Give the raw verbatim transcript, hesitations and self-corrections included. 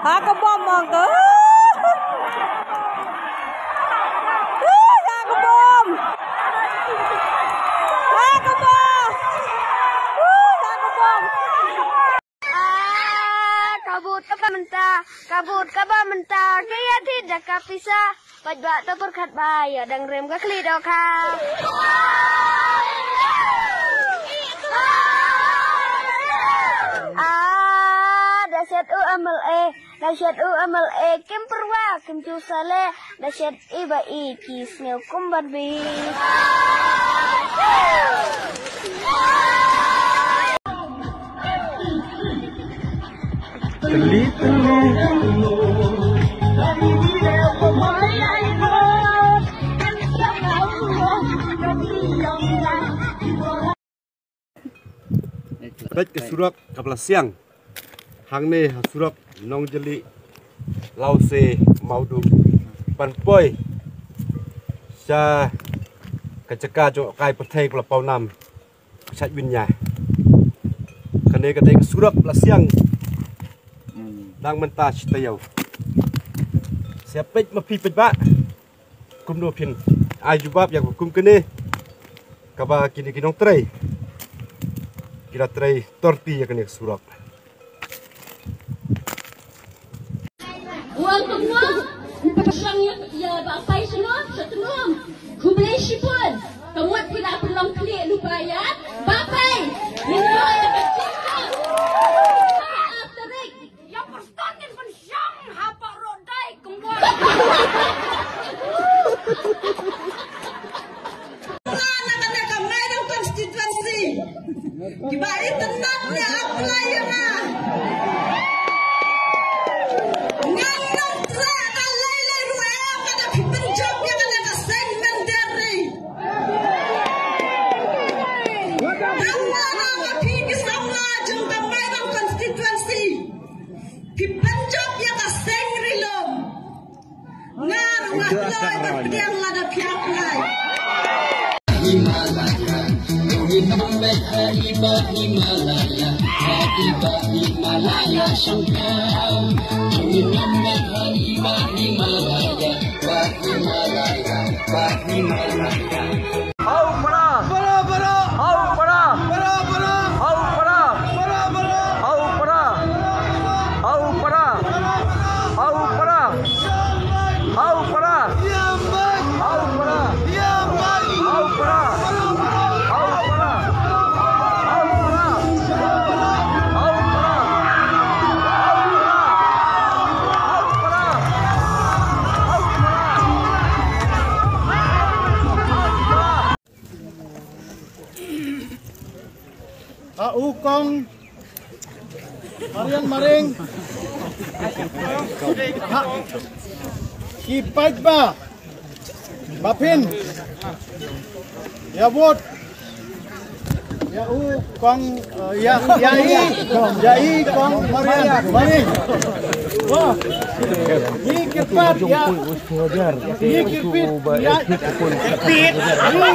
Ha ka bom ong ka. Ha ka bom. Ha ka bom. Ha ka bom. Ah, ka vote kaba mynta, ka vote kaba mynta, ka ïa thied da ka pisa. Paidbah to pyrkhat ba ïa dang rem ka khlieh dohkha. Ah, da shet u M L A, da shet u M L A, kim pyrwa, kim ju sale, da shet i ba i ki sngew kum Barbie. Peit ka surok kaba la siang hangne ha surok Nongjali, Lawse, Mawdum, ban poi sha ka jaka jong ka kai pyrthei kaba la paw nam, Shait Wynyai. Kane ka dei ka surok ba la siang dang mynta shi taïew. Sa peit ma phi paidbah kumno phin ai jubab ïa ka kum kane kaba kine ki nongtrei ki la trei torti ïa kane ka surok. Wan pynwan, pynshong ïa, ïa Bah Pai shnong, sha tnum. Khublei shibun. Ka mut phi la pynlong khlieh lypa ïa Bah Pai. Ngin ïoh ïa ka jingkyrkhu. Ïa Preston ngin pynshong ha Paro Dai kumba. Na kane ka Mairang constituency. Kiba itynnad ne apply ïa nga. Ngan nang treh da lei lei ruh em lada phi pynjop ïa kane ka seng mynder ri. Tang lada ma phi ki samla jong ka Mairang constituency. Phi pynjop ïa ka seng ri lum. Nga ruh nga kloi ban pdiang lada phi apply. Hau para. Para, para. Hau para. Para, para. Hau para. Para, para. Hau para. Hau para. Hau para. Hau para. Hau para. Hau para. Hau para. Hau para. Ha u kong Mariang Maring. Ha ki paidbah ba phin ïa vote ïa u kong, eh, ïa, ïa i, ïa i kong Mariang Maring. Wah. Ngi kyrpad ïa, ngi kyrpad ïa, ngi